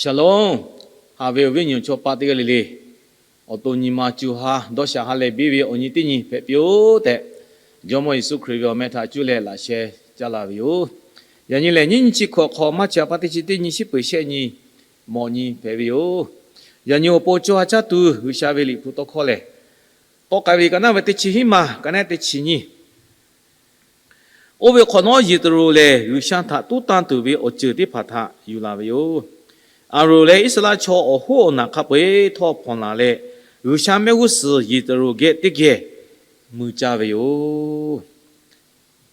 Shalom. Haꞈ ve awˬ viˉ awˬ nyi chaw paˆ teˇ g'aˇ le le, awˬ to nyi ma co ha dawˇ sha ha lehˬ biˇ ve awˬ nyi teˇ nyi hpehꞈ piˇ-oˆ tehꞈ, Jawˇmawˇ Yeˍsuˆ Hkriꞈ ve awˬ meh htaꞈ cuˇ leh laꞈ sheh caˇ la ve yoˬ. Yaꞈ nyi lehˬ, nyiˇ nyi chi hkawꞈ hk'awꞈ maˇ chi a pa teˇ chi teˇ nyi shiˉ peuˬ shehˆ nyi mawꞈ nyi hpehꞈ ve yoˬ. Yaꞈ nyi awˬ pon caw ha caˇ tuˬ G'uiˬsha ve Liꞈ hpu tawˇ hkawˇ lehˬ, tawˆ k'ai ve liꞈ ka naˉ ve teˇ chi hiˉ ma ka naˉ teˇ chi nyi. Oˇ ve hk'awꞈ nawˉ, Yeˍdeˍronˍ lehˬ G'uiˬsha htaꞈ tuˉ tanˇ tuˬ ve awˬ ceuˬ teˇ hpaˍ htaꞈ yuˬ laˬ ve yoˬ. Aˍronˍ leh Iˉsaˍreˍlaˆ chaw awˬ hoˉ awˬ naˬ hk'a peu-eˬ htawˇ hpawnˬ laˬ leh, G'uiˬsha mehˆ g'uˇ suhˍ Yeˍdeˍronˍ geh teˇ geh mui caˇ ve yoˬ.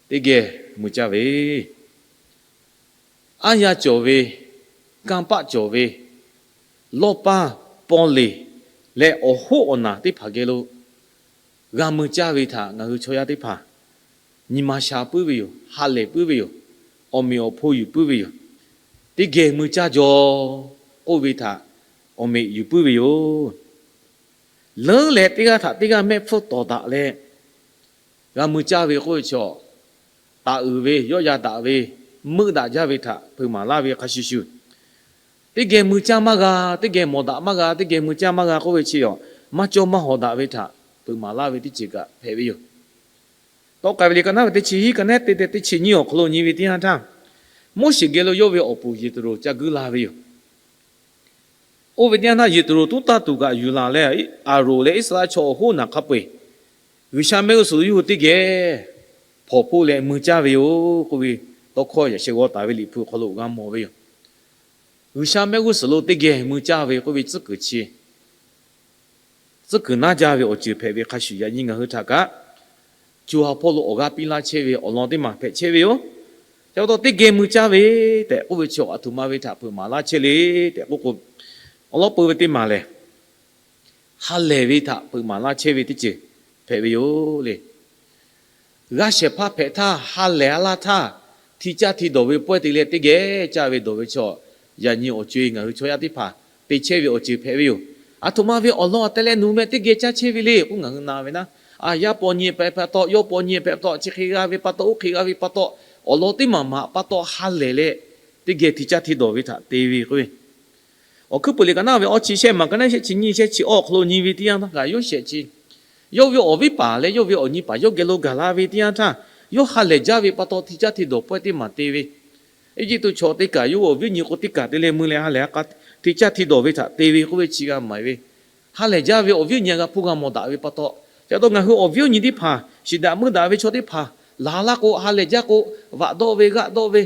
Teˇ geh mui caˇ ve, aˉ yaˇ cawˬ ve, kanˇ paˆ cawˬ ve, lawˇ paˇ, paw leˬ leh awˬ hoˉ awˬ naˬ teˇ hpaˍ geh lo g'a mui caˇ ve htaꞈ ngaˬ hui chaw yaˇ teˇ hpaˍ nyi ma sha puiˉ ve yoˬ. Ha lehˬ puiˉ ve yoˬ. Awˬ meꞈ awˬ hponˇ yuˬ puiˉ ve yoˬ. Teˇ geh mui caˇ jaw k'oˆ ve htaꞈ awˬ meꞈ yuˬ puiˉ ve yoˬ. Leuˉ leh teˇ g'aˇ htaꞈ teˇ g'aˇ mehˆ hpfuhˇ tawˍ daꞈ leh g'a mui caˇ ve k'oˆ ve chaw, taˍ uiˍ ve, yawˆ yan daꞈ ve, meuˆ daꞈ jaˇ ve htaꞈ hpeuꞈ maˍ laˇ ve hk'a shuˍ shuˍ, teˇ geh mui caˇ maˇ g'a, teˇ geh mawˬ daꞈ maˇ g'a, teˇ geh mui caˇ maˇ g'a k'oˆ ve chi awˬ maˇ cawˇ maˇ hawˍ daꞈ ve htaꞈ hpeuꞈ maˍ laˇ ve teˇ ceuˬ kaꞈ hpehꞈ ve yoˬ. Tawˆ k'ai ve liꞈ ka naˉ ve teˇ chi hiˉ ka naˉ te te teˇ chi nyiˇ awˬ hk'aw lo nyi ve teˇ yanˇ htaˇ, Moˉseˍ geh lo yawˇ ve awˬ puˍ Yeˍdeˍronˍ ca guiˇ la ve yoˬ. Oˇ ve teˇ yanˇ htaˇ, Yeˍdeˍronˍ tuˉ tanˇ tuˬ kaꞈ yuˬ laˬ leh, Aˍronˍ leh Iˉsaˍreˍlaˆ chaw awˬ hoˉ naˬ hk'a peu-eˬ G'uiˬsha mehˆ g'uˇ suhˍ lo yawˇ hui teˇ geh hpawnˬ hpoˆ leh mui caˇ ve yoˬ k'oˆ ve tawˇ hkawˇ yaꞈ sheh g'aw taˍ ve Liꞈ hpu hk'aw lo g'a mawˬ ve yoˬ. G'uiˬsha mehˆ g'uˇ suhˍ lo teˇ geh mui caˇ ve k'oˆ ve tcuhˉ kuiˬ chi tcuhˉ kuiˬ naˇ jaˇ ve awˬ ceuˬ hpehꞈ ve hk'a shuˍ, yaꞈ nyi ngaˬ hui htaꞈ kaꞈ co ha hpawˇ lo awˬ g'aˇ piˇ laˇ chehˇ ve awˬ lawn teˇ maˬ hpehꞈ chehˇ ve yoˬ. Ca pa taw, teˇ geh mui caˇ ve tehꞈ k'oˆ ve chi aˬ htoꞈ ma ve htaꞈ hpeuꞈ maˍ laˇ chehˇ le tehꞈ k'oˆ k'o, awˬ lawn peu ve teˇ maˬ lehˬ, ha lehˬ ve htaꞈ hpeuꞈ maˍ laˇ chehˇ ve teˇ ceuˬ hpehꞈ ve yoˬ le. G'aˇ shehˍ hpaˇ hpehꞈ htaˇ, ha lehˬ a laˇ htaˇ, hti caˇ hti dawˬ ve pawehˇ te leh teˇ geh caˇ ve dawˬ ve chaw, yaꞈ nyi awˬ co-e ngaˬ hui chaw yaˇ teˇ hpaˍ te chehˇ ve awˬ ceuˬ hpehꞈ ve yoˬ. Aˬ htoꞈ ma ve awˬ lawn a teh leh nawˬ hui meh teˇ geh caˇ chehˇ ve le k'oˆ ngaˬ hui na ve naˉ, a yaˇ paw nyi hpehꞈ pa taw, yawˇ paw nyi hpehꞈ pa taw, chi hk'e g'a ve pa taw, oˇ hk'e g'a ve pa taw, awˬ lawn teˇ maˬ maꞈ pa taw ha lehˬ leh teˇ geh hti caˇ hti dawˬ ve htaꞈ te ve k'oˆ ve Awˬ hkuiˉ puiˍ liꞈ ka naˉ ve awˇ chi shehˆ maˬ ka naˉ shehˆ chi nyiˇ shehˆ chi awˇ awˬ hk'aw lo nyi ve teˇ yanˇ htaˇ kaꞈ yawˇ shehˍ chi, yawˇ ve awˬ viˉ paˍ leh yawˇ ve awˬ nyi paˍ yawˇ geh lo gaˬ la ve teˇ yanˇ htaˇ, yawˇ ha lehˬ jaˇ ve pa taw hti caˇ hti dawˬ pawehˇ teˇ maˬ te ve, Eˇjiˇtuꞈ chaw teˇ kaˬ yawˇ ve awˬ viˉ awˬ nyi k'o teˇ kaˬ te leh mui leh ha lehˬ a k'a hti caˇ hti dawˬ ve htaꞈ te ve k'oˆ ve chi g'a maˍ ve, ha lehˬ jaˇ ve awˬ viˉ awˬ nyi g'a hpuˇ g'a mawˬ daꞈ ve pa taw, ca taw ngaˬ hui awˬ viˉ awˬ nyi teˇ hpaˍ shiˍ daꞈ meuˇ daꞈ ve chaw teˇ hpaˍ laˬ laˇ k'o, ha lehˬ jaˇ k'o, vaꞈ dawˆ ve, g'aˆ dawˆ ve,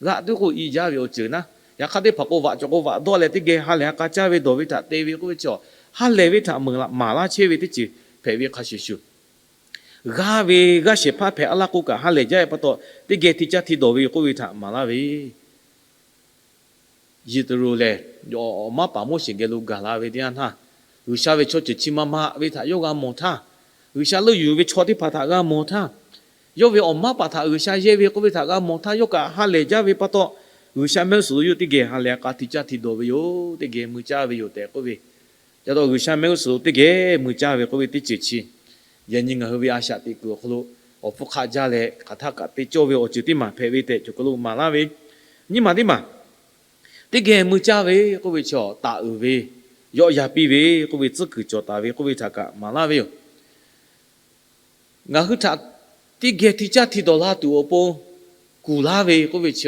g'aˆ tuˉ k'o i jaˇ ve awˬ ceuˬ naˉ, yaꞈ hk'aˇ teˇ hpaˍ k'o vaꞈ cawˬ k'o vaꞈ dawˆ leh teˇ geh ha lehˬ a k'a caˇ ve dawˬ ve htaꞈ te ve k'oˆ ve chi, ha lehˬ ve htaꞈ maˍ laˇ chehˇ ve teˇ ceuˬ hpehꞈ ve hk'a shuˍ shuˍ, g'a ve g'aˇ shehˍ hpaˇ hpehꞈ a laˇ k'o kaꞈ ha lehˬ jaˇ ve pa taw teˇ geh hti caˇ hti dawˬ ve k'oˆ ve htaꞈ maˍ laˇ ve Yeˍdeˍronˍ lehˬ, awˬ maˉ paˍ Moˉseˍ geh lo gaˬ la ve teˇ yanˇ htaˇ, G'uiˬsha ve chaw ceuˬ chi ma ma ve htaꞈ yawˇ g'a mawˬ htaˇ, G'uiˬsha leuˆ yuˬ ve chaw teˇ hpaˍ htaꞈ g'a mawˬ htaˇ, yawˇ ve awˬ maˉ paˍ htaꞈ G'uiˬsha yehˇ ve k'oˆ ve htaꞈ g'a mawˬ htaˇ, yawˇ kaꞈ ha lehˬ jaˇ ve pa taw, G'uiˬsha mehˆ g'uˇ suhˍ lo yawˇ teˇ geh ha lehˬ a k'a hti caˇ hti dawˬ ve yoˬ, teˇ geh mui caˇ ve yoˬ tehꞈ k'oˆ ve, ca taw G'uiˬsha mehˆ g'uˇ suhˍ lo teˇ geh mui caˇ ve k'oˆ ve teˇ ceuˬ chi, yaꞈ nyi ngaˬ hui ve a shaꞈ teꞈ kuiˬ awˬ hk'aw lo awˬ hpfuhˇ hk'aˆ jaˇ leh hk'aˬ htaˇ kaꞈ te cawˇ ve awˬ ceuˬ teˇ maˬ hpehꞈ ve tehꞈ cawˬ hk'aw lo maˍ laˇ ve, nyiˇ maˬ teˇ maˬ teˇ geh mui caˇ ve k'oˆ ve chi, taˍ uiˍ ve, yawˆ yan piˇ ve k'oˆ ve tcuhˉ kuiˬ cawˬ taˍ ve k'oˆ ve htaꞈ kaꞈ maˍ laˇ ve yoˬ. Ngaˬ hui htaꞈ teˇ geh hti caˇ hti dawˬ la tuˬ awˬ pon kuˬ laˇ ve k'oˆ ve chi,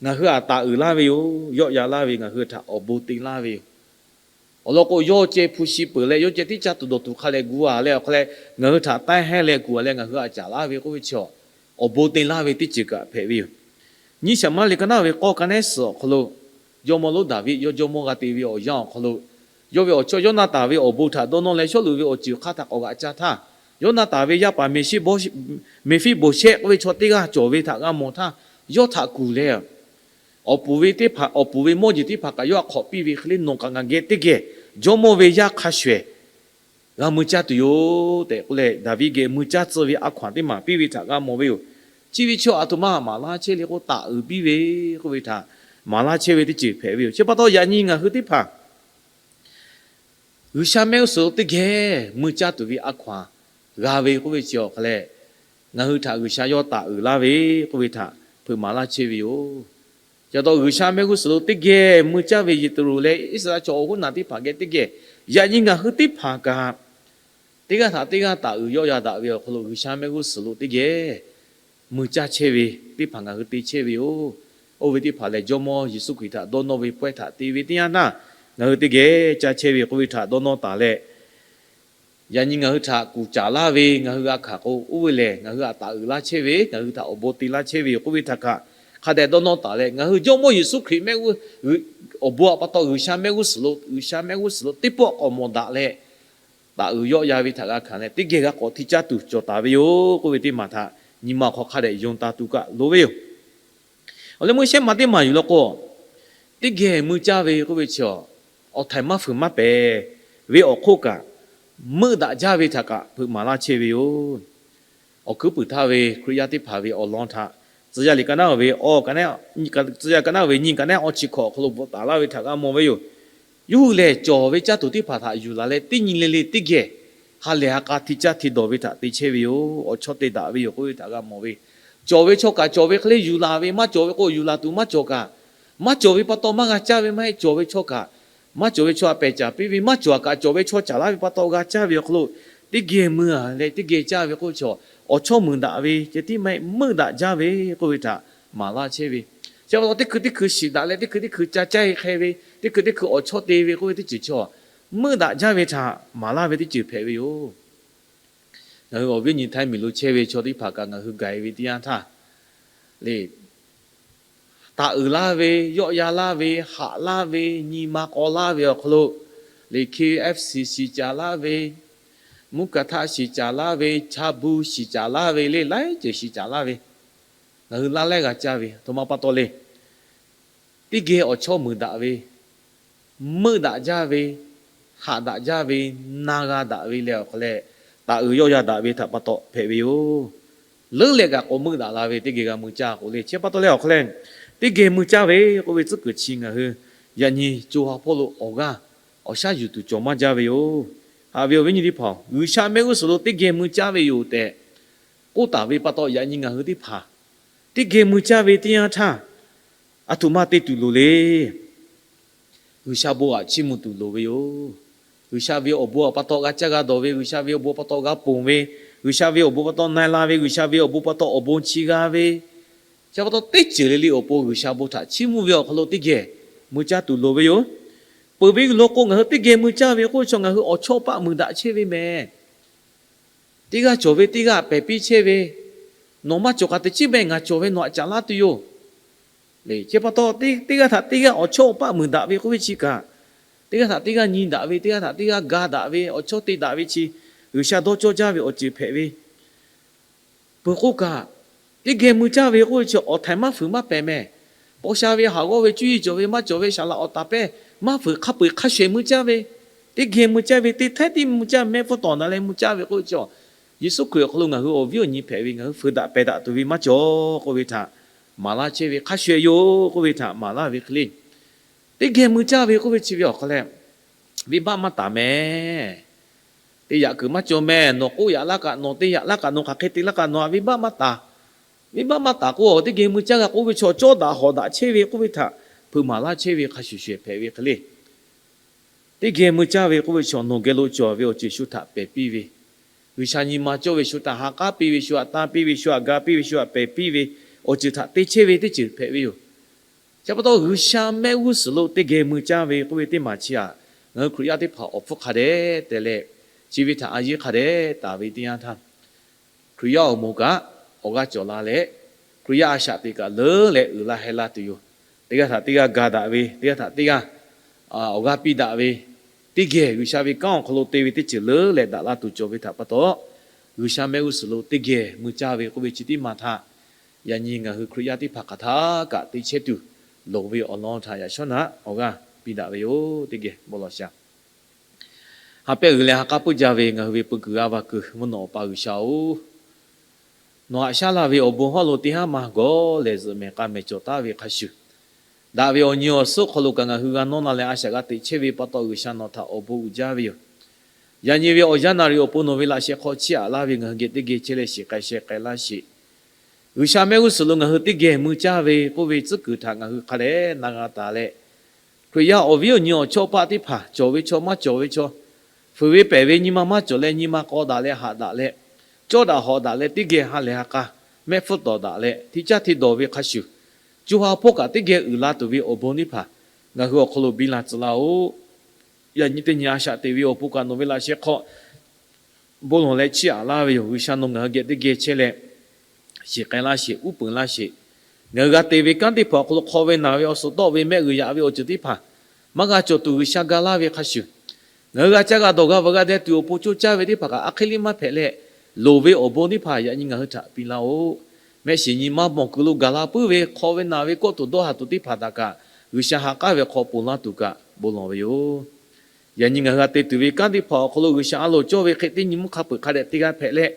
ngaˬ hui htaꞈ taˍ uiˍ laˇ ve yoˬ. Yawˆ yan laˇ ve, ngaˬ hui htaꞈ awˬ bon te laˇ ve yoˬ. Awˬ lawn k'o, yawˇ ceh hpu shi peuˬ leh yawˇ ceh tiˉ caˇ tuˬ dawˬ tuˬ hk'a leh gu a leh awˬ hk'a leh ngaˬ hui htaꞈ taiˇ hehnˇ leh kuˬ a leh ngaˬ hui htaꞈ caˍ laˇ ve k'oˆ ve chi, awˬ bon te laˇ ve teˇ ceuˬ kaꞈ hpehꞈ ve yoˬ. Nyiˇ Saˍmo liꞈ ka naˉ ve k'awˇ ka naˉ suhˍ awˬ hk'aw lo, jawˇmawˇ Loˉdaˍviˆ yawˇ jawˇmawˇ g'a te ve awˬ yanˇ awˬ hk'aw lo, yawˇ ve awˬ chawˇ Yoˇnaˍtanˍ ve awˬ bon htaꞈ dawˇ nawˇ leh Sawˉluꞈ ve awˬ ceuˬ hk'aˇ htaꞈ k'awꞈ g'aꞈ ca htaˇ, Yoˇnaˍtanˍ ve yaˇ paˍ Meˍfiˆboˍshehˆ k'oˆ ve chaw teˇ g'aˇ cawˬ ve htaꞈ g'a mawˬ htaˇ, yawˇ htaꞈ kuˬ leh, awˬ puˍ ve teˇ hpaˍ, awˬ puˍ ve mawˇ jeˬ teˇ hpaˍ kaꞈ yawˇ htaꞈ hk'awꞈ piˇ ve hk'e le, nawˬ kaꞈ ngaˬ geh teˇ geh jawˇmawˇ ve yaˇ hk'a shuˍ ehˍ g'a mui caˇ tuˬ yoˬ tehꞈ k'oˆ leh, Daˍviˆ geh mui caˇ tcuh ve a hkaw-anˬ teˇ maˬ piˇ ve htaꞈ g'a mawˬ ve yoˬ. Chi ve chi aˬ htoꞈ ma maˍ laˇ chehˇ le k'o, taˍ uiˍ piˇ ve k'oˆ ve htaꞈ maˍ laˇ chehˇ ve teˇ ceuˬ hpehꞈ ve yoˬ. Chi pa taw yaꞈ nyi ngaˬ hui teˇ hpaˍ G'uiˬsha mehˆ g'uˇ suhˍ lo teˇ geh mui caˇ tuˬ ve a hkaw-anˬ g'a ve k'oˆ ve chi awˬ hk'a leh, ngaˬ hui htaꞈ G'uiˬsha yawˇ taˍ uiˍ laˇ ve k'oˆ ve htaꞈ hpeuꞈ maˍ laˇ chehˇ ve yoˬ. Chi pa taw G'uiˬsha mehˆ g'uˇ suhˍ lo teˇ geh mui caˇ ve Yeˍteˍroˍlehˍ Iˉsaˍreˍlaˆ chaw awˬ hoˉ naˬ teˇ hpaˍ geh teˇ geh yaꞈ nyi ngaˬ hui teˇ hpaˍ kaꞈ teˇ g'aˇ htaꞈ teˇ g'aˇ taˍ uiˍ yawˆ yan daꞈ ve awˬ hk'aw lo G'uiˬsha mehˆ g'uˇ suhˍ lo teˇ geh mui caˇ chehˇ ve teˇ hpaˍ ngaˬ hui te chehˇ ve yoˬ. Oˇ ve teˇ hpaˍ lehˬ, Jawˇmawˇ Yeˍsuˆ Hkriꞈ htaꞈ dawˇ nawˇ ve pawehˇ htaꞈ te ve teˇ yanˇ htaˇ, ngaˬ hui teˇ geh caˇ chehˇ ve k'oˆ ve htaꞈ dawˇ nawˇ taˍ leh, yaꞈ nyi ngaˬ hui htaꞈ kuˬ caˍ laˇ ve ngaˬ hui g'a hkanˍ k'o, oˇ ve lehˬ ngaˬ hui htaꞈ taˍ uiˍ laˇ chehˇ ve, ngaˬ hui htaꞈ awˬ bon te laˇ chehˇ ve yoˬ k'oˆ ve htaꞈ kaꞈ hk'a dehꞈ dawˇ nawˇ taˍ leh, ngaˬ hui Jawˇmawˇ Yeˍsuˆ Hkriꞈ mehˆ g'uˇ awˬ bon htaꞈ pa taw G'uiˬsha mehˆ g'uˇ suhˍ lo, G'uiˬsha mehˆ g'uˇ suhˍ lo teˇ pawˆ k'awꞈ mawˬ daꞈ leh, taˍ uiˍ yawˆ yan ve htaꞈ g'a hkanˍ leh, teˇ geh g'a k'awꞈ hti caˇ tuˬ cawˬ taˍ ve yoˬ k'oˆ ve teˇ maˬ htaꞈ nyi ma awˬ hk'aw hk'a dehꞈ yonˍ taˍ tuˬ kaꞈ loˍ ve yoˬ. Awˬ leh meuˇ shehˉ ma teˇ maˬ yuˬ law k'o, teˇ geh mui caˇ ve k'oˆ ve chi, awˬ htaiˍ maˇ fuiˍ maˇ pehˍ ve awˬ hk'oˆ kaꞈ, meuˆ daꞈ jaˇ ve htaꞈ kaꞈ hpeuꞈ maˍ laˇ chehˇ ve yoˬ. Awˬ hkuiˉ puiˍ htaˇ ve Hkriꞈ yaˇ teˇ hpaˍ ve awˬ lawn htaꞈ tcuh yaˇ liꞈ ka naˉ ve, tcuh yaˇ ka naˉ ve nyiˇ ka naˉ awˇ chi hkawꞈ awˬ hk'aw lo bvuhꞈ taˍ laˇ ve htaꞈ g'a mawˬ ve yoˬ. Yawˇ hui lehˬ, cawˬ ve caˇ tuˬ teˇ hpaˍ htaꞈ yuˬ laˬ leh, teˇ nyi le le teˇ geh ha lehˬ ha k'a hti caˇ hti dawˬ ve htaꞈ te chehˇ ve yoˬ. Awˬ chawˇ te daꞈ ve yoˬ k'oˆ ve htaꞈ g'a mawˬ ve, cawˬ ve chaw kaꞈ cawˬ ve hk'e le yuˬ laˬ ve, maˇ cawˬ ve k'o yuˬ laˬ tuˬ maˇ cawˬ kaꞈ, maˇ cawˬ ve pa taw maˇ g'a caˇ ve maˇ heˆ. Cawˬ ve chaw kaꞈ, maˇ cawˬ ve chaw htaꞈ pehˬ caˍ piˇ ve, maˇ cawˬ kaꞈ cawˬ ve chaw caˍ laˇ ve pa taw g'a caˇ ve awˬ hk'aw lo, teˇ geh mui leh teˇ geh caˇ ve k'oˆ ve chi, awˬ chawˇ muiˬ daꞈ ve ceh tiˉ maˇ heˆ, meuˆ daꞈ jaˇ ve k'oˆ ve htaꞈ maˍ laˇ chehˇ ve. Chi pa taw teˇ hkui teˇ hkui shiˍ daꞈ leh teˇ hkui teˇ hkui ca caˇ e hk'e ve, teˇ hkui teˇ hkui awˬ chawˇ te ve k'oˆ ve teˇ ceuˬ chi, meuˆ daꞈ jaˇ ve htaꞈ maˍ laˇ ve teˇ ceuˬ hpehꞈ ve yoˬ. Ngaˬ hui awˬ viˉ awˬ nyi Htaiˇ miˬ lo chehˇ ve chaw teˇ hpaˍ kaꞈ ngaˬ hui gaˬ e ve teˇ yanˇ htaˇ le, taˍ uiˍ laˇ ve, yawˆ yan laˇ ve, haꞈ laˇ ve, nyi ma k'aw laˇ ve awˬ hk'aw lo le, KFC shiˍ caˍ laˇ ve, mvuhˇ kaˬ htaˆ shiˍ caˍ laˇ ve, chaˇ buˇ shiˍ caˍ laˇ ve le, laiˉ ceuˬ shiˍ caˍ laˇ ve, ngaˬ hui laˇ lehˉ g'a caˇ ve aˬ htoꞈ ma pa taw le, teˇ geh awˬ chawˇ muiˬ daꞈ ve, meuˆ daꞈ jaˇ ve, haꞈ daꞈ jaˇ ve, na g'a daꞈ ve leh awˬ hk'aw leh, taˍ uiˍ yawˆ yan daꞈ ve htaꞈ pa taw hpehꞈ ve yoˬ. Leuˉ leh kaꞈ k'awꞈ meuˆ daꞈ la ve teˇ geh g'a mui caˇ k'o le, chi pa taw leh awˬ hk'aw leh, teˇ geh mui caˇ ve k'oˆ ve tcuhˉ kuiˬ chi ngaˬ hui yaꞈ nyi co ha hpawˇ lo awˬ g'aˇ awˬ shaˉ yuˬ tuˬ cawˬ maˇ jaˇ ve yoˬ. Haꞈ ve awˬ viˉ nyi teˇ hpaˍ-oˬ, G'uiˬsha mehˆ g'uˇ suhˍ lo teˇ geh mui caˇ ve yoˬ tehꞈ k'oˆ taˍ ve pa taw, yaꞈ nyi ngaˬ hui teˇ hpaˍ teˇ geh mui caˇ ve teˇ yanˇ htaˇ, aˬ htoꞈ ma te tuˬ loˍ le. G'uiˬsha bon aꞈ chiˇ mvuh tuˬ loˍ ve yoˬ. G'uiˬsha ve awˬ bon awˬ pa taw g'a caˇ g'a dawˬ ve, G'uiˬsha ve awˬ bon pa taw g'a ponˬ ve, G'uiˬsha ve awˬ bon pa taw na e la ve, G'uiˬsha ve awˬ bon pa taw awˬ bon chi g'a ve, chi pa taw teˇ ceuˬ le le awˬ pon G'uiˬsha bon htaꞈ chiˇ mvuh ve awˬ hk'aw lo teˇ geh mui caˇ tuˬ loˍ ve yoˬ. Peuˬ ve loˬ k'o, ngaˬ hui teˇ geh mui caˇ ve k'oˆ ve chaw ngaˬ hui awˬ chawˇ paˆ muiˬ daꞈ chehˇ ve mehˍ. Teˇ g'aˇ cawˬ ve teˇ g'aˇ pehˬ piˇ chehˇ ve, nawˬ maˇ cawˬ k'aꞈ teꞈ chiˉ mehˆ, ngaˬ cawˬ ve nawˬ aꞈ caˍ laˇ tuˬ yoˬ. Chi pa taw, teˇ g'aˇ htaꞈ teˇ g'aˇ awˬ chawˇ paˆ muiˬ daꞈ ve k'oˆ ve chi kaꞈ, teˇ g'aˇ htaꞈ teˇ g'aˇ nyi daꞈ ve, teˇ g'aˇ htaꞈ teˇ g'aˇ ga daꞈ ve, awˬ chawˇ te daꞈ ve chi G'uiˬsha dawˇ cawˇ jaˇ ve awˬ ceuˬ hpehꞈ ve. Peuˬ k'o kaꞈ, teˇ geh mui caˇ ve k'oˆ ve chi awˬ htaiˍ maˇ fuiˍ maˇ pehˍ mehˍ. Paw sha ve, haˍ g'awˇ ve, cuˇ yiˍ cawˬ ve, maˇ cawˬ ve, saˍ laꞈ awˬ taˍ pehˇ maˇ fuiˍ hk'a peu-eˬ hk'a shuˍ shuˍ mui caˇ ve, teˇ geh mui caˇ ve, teˇ htaiˉ tiˉ mui caˇ, mehˆ hpfuhˇ tawˍ na leh mui caˇ ve k'oˆ ve chi, Yeˍsuˆ Hkriꞈ awˬ hk'aw lo ngaˬ hui awˬ viˉ awˬ nyi hpehꞈ ve, ngaˬ hui fuiˍ daꞈ pehˬ daꞈ tuˬ ve maˇ cawˬ k'oˆ ve htaꞈ maˍ laˇ chehˇ ve, hk'a shuˍ shuˍ yoˬ k'oˆ ve htaꞈ maˍ laˇ ve hk'e le. Teˇ geh mui caˇ ve k'oˆ ve chi ve awˬ hk'aw leh, venˇbaˆ maˇ taˍ mehˍ. Teˇ yaꞈ kuiˬ maˇ cawˬ mehˍ. Nawˬ k'oˆ yaꞈ laˇ kaꞈ, nawˬ te yaꞈ laˇ kaꞈ, nawˬ hk'aˬ hk'e te laˇ kaꞈ, nawˬ htaꞈ venˇbaˆ maˇ taˍ. Venˇbaˆ maˇ taˍ k'o, teˇ geh mui caˇ g'a k'oˆ ve chaw cawˇ daꞈ hawˍ daꞈ chehˇ ve k'oˆ ve htaꞈ hpeuꞈ maˍ laˇ chehˇ ve hk'a shuˍ shuˍ hpehꞈ ve hk'e le. Teˇ geh mui caˇ ve k'oˆ ve chi nawˬ geh lo cawˬ ve awˬ ceuˬ shu htaꞈ pehˬ piˇ ve, G'uiˬsha nyi ma cawˇ ve shu htaꞈ ha k'aˉ piˇ ve, shu htaꞈ tanˇ piˇ ve, shu htaꞈ ga piˇ ve, shu htaꞈ pehˬ piˇ ve, awˬ ceuˬ htaꞈ te chehˇ ve teˇ ceuˬ hpehꞈ ve yoˬ. Chi pa taw, G'uiˬsha mehˆ g'uˇ suhˍ lo teˇ geh mui caˇ ve k'oˆ ve teˇ maˬ chi aꞈ, ngaˬ hui Hkriꞈ yaˇ teˇ hpaˍ awˬ hpfuhˇ hk'a dehꞈ te leh, chi ve htaꞈ a yeˇ hk'a dehꞈ taˍ ve teˇ yanˇ htaˇ, Hkriꞈ yaˇ awˬ moˍ kaꞈ awˬ g'aˇ cawˬ la leh, Hkriꞈ yaˇ a shaꞈ teꞈ kaꞈ leuˉ leh uiˍ la heh la tuˬ yoˬ. Teˇ g'aˇ htaꞈ teˇ g'aˇ ga daꞈ ve, teˇ g'aˇ htaꞈ teˇ g'aˇ awˬ g'aˇ piˇ daꞈ ve, teˇ geh G'uiˬsha ve kanˉ awˬ hk'aw lo te ve teˇ ceuˬ leuˉ leh daꞈ la tuˬ cawˬ ve htaꞈ pa taw, G'uiˬsha mehˆ g'uˇ suhˍ lo teˇ geh mui caˇ ve k'oˆ ve chi teˇ maˬ htaꞈ yaꞈ nyi ngaˬ hui Hkriꞈ yaˇ teˇ hpaˍ hk'aˬ htaˇ kaꞈ te chehˇ tuˬ loˍ ve awˬ lawn htaꞈ yaꞈ shawˉ naꞈ awˬ g'aˇ piˇ daꞈ ve yoˬ. Teˇ geh bon lawˬ shaˍ. Ha pehˇ g'uiˬ leh ha k'aˉ puiˉ jaˇ ve ngaˬ hui ve peu kuiˬ g'aˇ va kuiˬ mvuhˇ naw awˬ pa G'uiˬsha-oˬ, nawˬ haꞈ shaˉ la ve awˬ bon hawˉ lo teˇ haˉ maˇ gawˬ lehˬ, zuhꞈ mehˍ k'a mehˍ cawˬ taˍ ve hk'a shuˍ, daꞈ ve awˬ nyi awˬ suhˉ hk'aw lo kaꞈ ngaˬ hui g'a nawˇ la leh a shaꞈ g'a teꞈ chehˇ ve pa taw, G'uiˬsha nawˬ htaꞈ awˬ bon uiˍ jaˇ ve yoˬ. Yaꞈ nyi ve awˬ yanˇ naˍ riˍ awˬ pon nawˬ ve laꞈ sheh hk'aw chiˇ aꞈ laˇ ve ngaˬ hui geh teˇ geh chehˇ leh shiˍ k'ai sheh k'ai laˇ sheˍ. G'uiˬsha mehˆ g'uˇ suhˍ lo ngaˬ hui teˇ geh mui caˇ ve k'oˆ ve tcuhˉ kuiˬ htaꞈ ngaˬ hui hk'a dehꞈ na g'a taˍ leh, Hkriꞈ yaˇ awˬ viˉ awˬ nyi awˬ chawˇ paˆ teˇ hpaˍ, cawˬ ve chaw maˇ cawˬ ve chaw, fuiˍ ve pehˬ ve nyi ma maˇ cawˬ leh nyi ma k'aw daꞈ leh haꞈ daꞈ leh, cawˇ daꞈ hawꞈ daꞈ leh teˇ geh ha lehˬ ha k'a, mehˆ hpfuhˇ tawˍ daꞈ leh hteˇ caˇ hteˇ dawˬ ve hk'a shuˍ, co ha hpawˇ kaꞈ teˇ geh uiˍ la tuˬ ve awˬ bon teˇ hpaˍ ngaˬ hui awˬ hk'aw lo biˇ la tcuh laˇ-oˆ. Yaꞈ nyi teˇ nyi a shaꞈ teꞈ ve awˬ pon kaꞈ nawˬ ve laꞈ sheh hk'aw bon lawˬ leh chiˇ aꞈ laˇ ve yoˬ. G'uiˬsha nawˬ ngaˬ hui geh teˇ geh chehˇ leh, shiˍ k'ai laˇ sheˍ, uˉ peunˍ laˇ sheˍ. Ngaˬ hui g'a te ve kanˉ teˇ hpaˍ awˬ hk'aw lo hk'aw ve naˬ ve awˬ suhˍ tawˆ ve mehˆ g'uiˬ yaꞈ ve awˬ ceuˬ teˇ hpaˍ maˇ g'a cawˬ tuˬ G'uiˬsha ga laˇ ve hk'a shuˍ, ngaˬ hui g'a caˇ g'a dawˬ g'a veuꞈ g'a deh tuˬ awˬ pon coˇ caˇ ve teˇ hpaˍ kaꞈ a hk'e le maˇ hpehꞈ leh, loˍ ve awˬ bon teˇ hpaˍ yaꞈ nyi ngaˬ hui htaꞈ piˇ laˇ-oˆ. Mehˆ shiˍ nyi ma mawˬ kuiˬ lo gaˬ la puiˉ ve hk'aw ve naˬ ve kawˆ tuˬ dawˇ haˍ tuˬ teˇ hpaˍ htaꞈ kaꞈ G'uiˬsha ha k'aˉ ve hk'aw ponˬ laˇ tuˬ kaꞈ bon lawˬ ve yoˬ. Yaꞈ nyi ngaˬ hui g'a te tuˬ ve kanˉ teˇ hpaˍ awˬ hk'aw lo G'uiˬsha a loˍ cawˇ ve hk'e teˇ nyi mvuhˇ hk'a peu-eˬ hk'a dehꞈ te g'a hpehꞈ leh,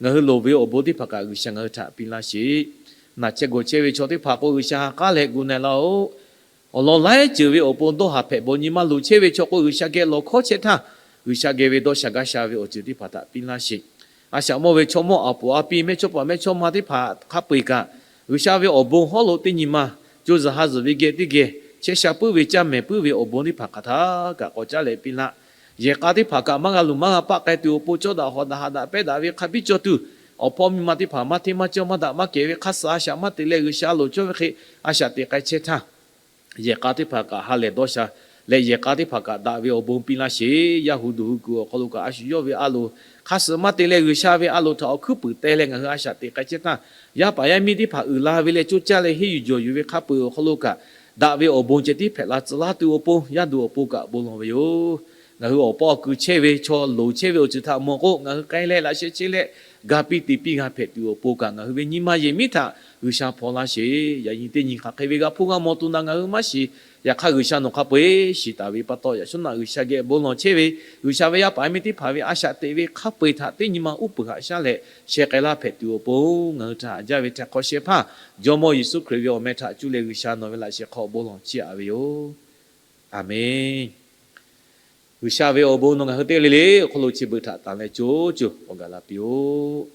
ngaˬ hui loˍ ve awˬ bon teˇ hpaˍ kaꞈ G'uiˬsha ngaˬ hui htaꞈ piˇ laˇ sheˍ. Naˬ chehˇ gawˬ chehˇ ve chaw teˇ hpaˍ k'o G'uiˬsha ha k'aˉ leh gu na-e laˇ-oˆ. Awˬ lawn laiˉ ceuˬ ve awˬ pon dawˇ haˍ hpehꞈ bawˬ nyi ma luˬ chehˇ ve chaw k'o G'uiˬsha geh lawˬ hkawˉ chehˇ htaˇ, G'uiˬsha geh ve dawˇ sha gaˇ sha ve awˬ ceuˬ teˇ hpaˍ htaꞈ piˇ laˇ sheˍ. A shaꞈ mawˇ ve chaw mawˇ aˍ poˍ a piˇ mehˇchawˇpaˍ mehˇchawˇma teˇ hpaˍ hk'a peu-eˬ kaꞈ, G'uiˬsha ve awˬ bon hawˉ lo teˇ nyi ma co zuhˬ ha zuhˬ ve geh teˇ geh chehˇ sha puiˉ ve caˇ mehˍ puiˉ ve awˬ bon teˇ hpaˍ hk'aˬ htaˇ kaꞈ k'awꞈ caˉ leh piˇ laˇ. Yehˬ k'a teˇ hpaˍ kaꞈ maˇ g'a luˬ maˇ g'a paˆ k'ai tuˬ awˬ pon cawˇ daꞈ hawꞈ daꞈ haꞈ daꞈ pehˇ daꞈ ve hk'a biˇ cawˇ tuˬ, awˬ hpawˇ miˇ ma teˇ hpaˍ maˇ hteˇ maˇ cawˇ maˇ daꞈ maˇ kehˬ ve hk'a suhˍ a shaꞈ maˇ te leh G'uiˬsha a loˍ cawˇ ve hk'e a shaꞈ teꞈ k'ai chehˇ htaˇ, yehˬ k'a teˇ hpaˍ kaꞈ ha lehˬ dawˇ sha leh yehˬ k'a teˇ hpaˍ kaꞈ daꞈ ve awˬ bon piˇ laˇ sheˍ. Yaˇ hu duˬ hu kuiˬ awˬ hk'aw lo kaꞈ a shu yawˇ ve a loˍ hk'a suhˍ maˇ te leh G'uiˬsha ve a loˍ htaꞈ awˬ hkuiˉ puiˍ teh leh ngaˬ hui a shaꞈ teꞈ k'ai chehˇ htaˇ, yaˇ paˍ yaˇ miˇ teˇ hpaˍ uiˍ la ve leh coˇ caˇ leh henˇ yuˬ jawˬ yuˬ ve hk'a peu-eˬ awˬ hk'aw lo kaꞈ daꞈ ve awˬ bon ceh tiˉ hpehꞈ la tcuh laˇ tuˬ awˬ pon yaˇ duˬ awˬ pon kaꞈ bon lawˬ ve yoˬ. Ngaˬ hui awˬ paw awˬ kui chehˇ ve chaw loˍ chehˇ ve awˬ ceuˬ htaꞈ mawˬ k'o, ngaˬ hui k'ai leh laꞈ sheh chehˇ leh ga piˇ te piˇ g'a hpehꞈ tuˬ awˬ pon kaꞈ ngaˬ hui ve nyi ma yehˬ miˉ htaꞈ G'uiˬsha hpaw laˇ sheˍ. Yaꞈ nyi teˇ nyi hk'aˬ hk'e ve g'a hpuˇ g'a mawˬ tuˬ naꞈ ngaˬ hui maˇ shiˍ. Yaꞈ hk'aˇ G'uiˬsha nawˬ hk'a peu-eˬ shiˍ taˍ ve pa taw, yaꞈ shawˉ naꞈ G'uiˬsha geh bon lawˬ chehˇ ve, G'uiˬsha ve yaˇ paˍ yaˇ miˇ teˇ hpaˍ ve a shaꞈ teꞈ ve hk'a peu-eˬ htaꞈ teˇ nyi ma uˉ peunˍ haꞈ shaˉ leh sheh k'ai laˇ hpehꞈ tuˬ awˬ pon ngaˬ hui htaꞈ haꞈ jaˇ ve htaiˍ hk'awꞈ sheh hpaˇ Jawˇmawˇ Yeˍsuˆ Hkriꞈ ve awˬ meh htaꞈ cuˇ leh G'uiˬsha nawˬ ve laꞈ sheh hk'aw bon lawˬ chiˇ aꞈ ve yoˬ. Aˬmenˍ. G'uiˬsha ve awˬ bon nawˬ ngaˬ hui teˇ g'aˇ le le awˬ hk'aw lo chi beuꞈ htaꞈ tanˍ leh co co awˬ gaˬ la piˇ-oˆ.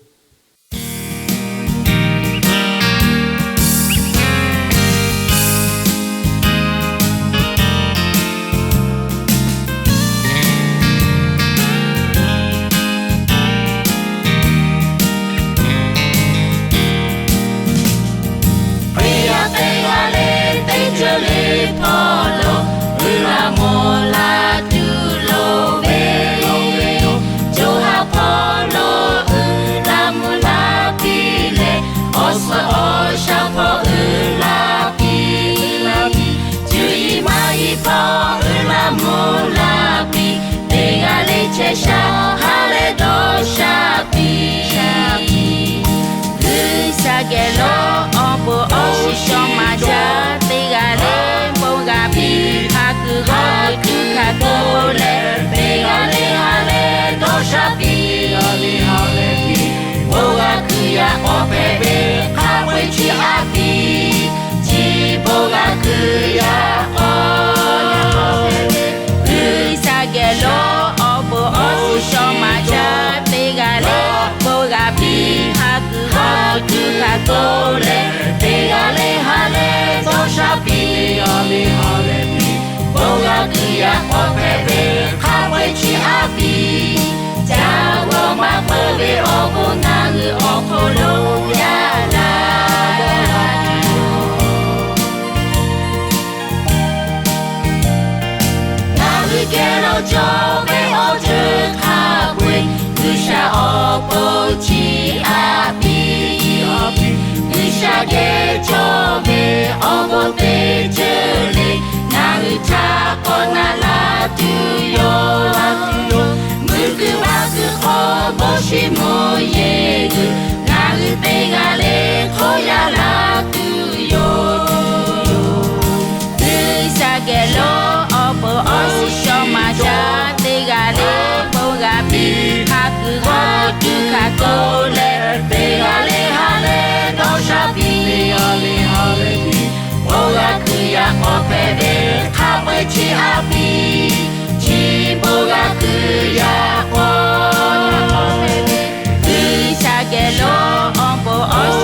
Hkriꞈ yaˇ teˇ g'aˇ le teˇ ceuˬ le hpawˇ lo uiˍ la mvuh la tuˬ loˍ ve yoˬ. Co ha hpawˇ lo uiˍ la mvuh la piˇ leh, awˬ suhˍ awˬ shaˍ hpawˇ uiˍ la piˇ, cuˇ yiˍ maˇ yiˍ hpawˇ uiˍ la mvuh la piˇ, teˇ g'aˇ le chehˇ sha ha lehˬ dawˇ sha piˇ. G'uiˬsha geh lo awˬ bon awˬ shuˍ shawˍ maˍ jaˇ, teˇ g'aˇ le bon g'a piˇ, ha kuiˬ g'aw tuˬ hkanˍ k'o leh, teˇ g'aˇ le ha lehˬ dawˇ sha piˇ. Bon g'a kuiˬ yaꞈ k'aw hpehꞈ ve hk'a peu-eˬ chi a piˇ, chi bon g'a kuiˬ yaꞈ k'aw G'uiˬsha geh lo awˬ bon awˬ shuˍ shawˍ maˍ jaˇ, teˇ g'aˇ le bon g'a piˇ, ha kuiˬ g'aw tuˬ hkanˍ k'o leh, teˇ g'aˇ le ha lehˬ dawˇ sha piˇ. Bon g'a kuiˬ yaꞈ k'aw hpehꞈ ve hk'a peu-eˬ chi a piˇ, ca g'aw maˇ peuˬ ve awˬ bon ngaˬ hui awˬ hk'aw lo yaꞈ la Ngaˬ hui geh lo cawˬ ve awˬ ceuˬ hk'a peu-eˬ G'uiˬsha awˬ bon chi a piˇ. G'uiˬsha geh cawˬ ve awˬ bon teˇ ceuˬ le ngaˬ hui htaꞈ k'awꞈ naꞈ la tuˬ yoˬ. Mvuhˇ kuiˬ vaˇ kuiˬ hk'aw bon shiˍ mvuhˇ yeˬ g'uiˬ ngaˬ hui teˇ g'aˇ le hk'oˆ yaꞈ la tuˬ yoˬ. G'uiˬsha geh lo awˬ bon awˬ shuˍ shawˍ maˍ jaˇ, teˇ g'aˇ le bon g'a piˇ, ha kuiˬ g'aw tuˬ hkanˍ k'o leh, teˇ g'aˇ le ha lehˬ dawˇ sha piˇ. Bon g'a kuiˬ yaꞈ k'aw hpehꞈ ve hk'a peu-eˬ chi a piˇ, chi bon g'a kuiˬ yaꞈ k'aw G'uiˬsha geh lo awˬ bon awˬ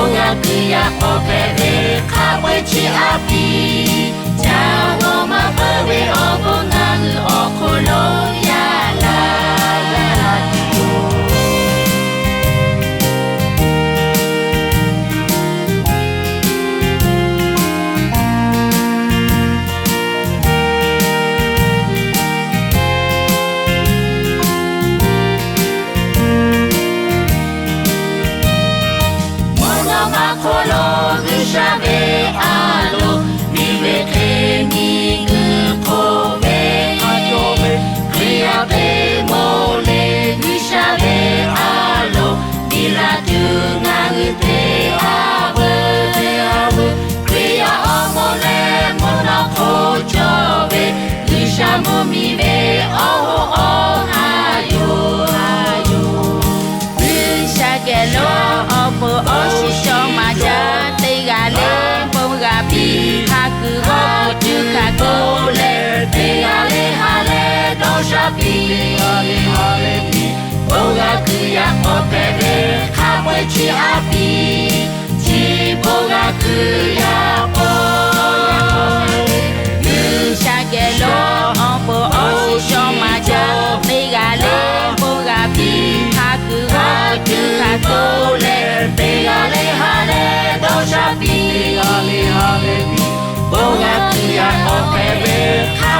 Bon g'a kuiˬ yaꞈ k'aw hpehꞈ ve hk'a peu-eˬ chi a piˇ, ca g'awˇ maˇ peuˬ ve awˬ bon ngaˬ hui awˬ hk'aw lo yaꞈ la yaꞈ la tuˬ yoˬ. Mvuhˇ naw ma hk'oˆ lo G'uiˬsha ve a loˍ, miˬ ve hk'e miˬguiˬ hk'oˆ ve a cawˬ ve Hkriꞈ yaˇ teˇ moˍ le, G'uiˬsha ve a loˍ miˬ la tuˬ ngaˬ hui teˇ g'aˇ veuˬ teˇ g'aˇ veuˬ Hkriꞈ yaˇ awˬ moˍ leh mvuhˇ naw hk'oˆ cawˬ ve G'uiˬsha mvuhˇ miˬ ve awˬ hoˉ awˬ ha yoˬ ha yoˬ. G'uiˬsha geh lo awˬ pon awˬ shiˍ shawˍ maˍ jaˇ. Teˇ g'aˇ le bon g'a piˇ, hk'a kuiˬ g'awˇ kuiˬ tuˬ hkanˍ k'oˆ leh, teˇ g'aˇ le ha leh dawˇ sha piˇ, teˇ g'aˇ le ha leh piˇ. Bon g'a kuiˬ yaꞈ k'aw hpehꞈ ve hk'a peu-eˬ chi a piˇ, chi bon g'a kuiˬ yaꞈ k'aw. G'uiˬsha geh lo awˬ pon awˬ shiˍ shawˍ maˍ jaˇ. Teˇ g'aˇ le bon g'a piˇ, hk'a kuiˬ g'awˇ kuiˬ tuˬ hkanˍ k'oˆ leh, teˇ g'aˇ le ha leh dawˇ sha piˇ, teˇ g'aˇ le ha leh piˇ. Bon g'a kuiˬ yaꞈ k'aw hpehꞈ ve hk'a